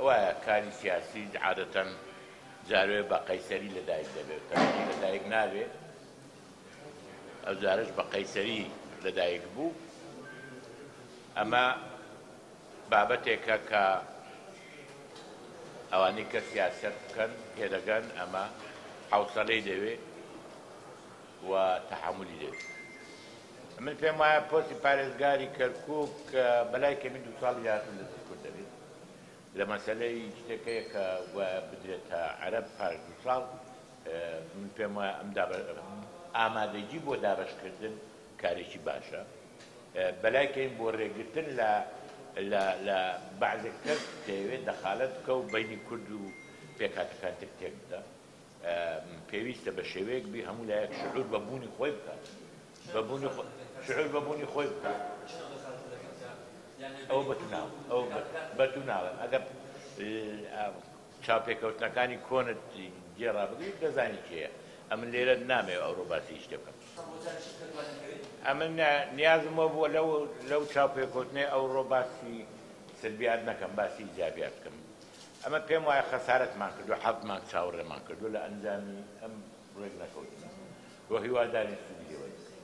وایە کاری سیاسی عادەتەن جارێ بە قەیسەری لەدایک دەبێت، تەنها لەدایک نابێ، ئەو جارەش بە قەیسەری لەدایک بوو. ئەمە بابەتێکە کە ئەوانەی کە سیاسەت بکەن تێدەگەن، ئەمە حەوسەلەی دەوێ و تەحەمولی دەوێ. من پێم وایە پۆستی پارێزگاری کەرکووک بەلای کەمی دوو ساڵی داهاتوو لە دەست کورد دەبێت. لە مەسەلەی شتێک هەیە کە گوایە بدرێتە عەرەب پاش دوو ساڵ، من پێم وایە ئەم ئامادەگی بۆ دابەشکردن کارێکی باشە. بەلای کەمی بۆ رێگرتن لە لە لە بەعزێک کەس دەیەوێت دەخالەت بکە و بەینی کورد و پێکهاتەکان تر تێک بدا. پێویستە بە شێوەیەک بی هەموو لایەک شعور بە بوونی خۆی بکات بە بوونی شعور بە بوونی خۆی بکات. ئەوە بە تو ناڵێم ئەوە بە تو ناڵێم ئەگەر چاوپێکەوتنەکانی کۆنت جێ ڕابگریت دەزانی کێیە. ئەمن لێرە نامەوێ ئەوڕۆ باسی هیچ شتێ بکەم. ئەمن نیازم وە بووە لەو لەو چاوپێکەوتنەی ئەوڕۆ باسی سلبیات نەکەم باسی ئیجابیات بکەم. ئەمە پێم وایە خەسارەتمان کردووە، حەفت مانگ چاوەڕێمان کردووە لە ئەنجامی ئەم ڕێکنەکەوتنە و هیوادارین سوودی لێ وەربگرین.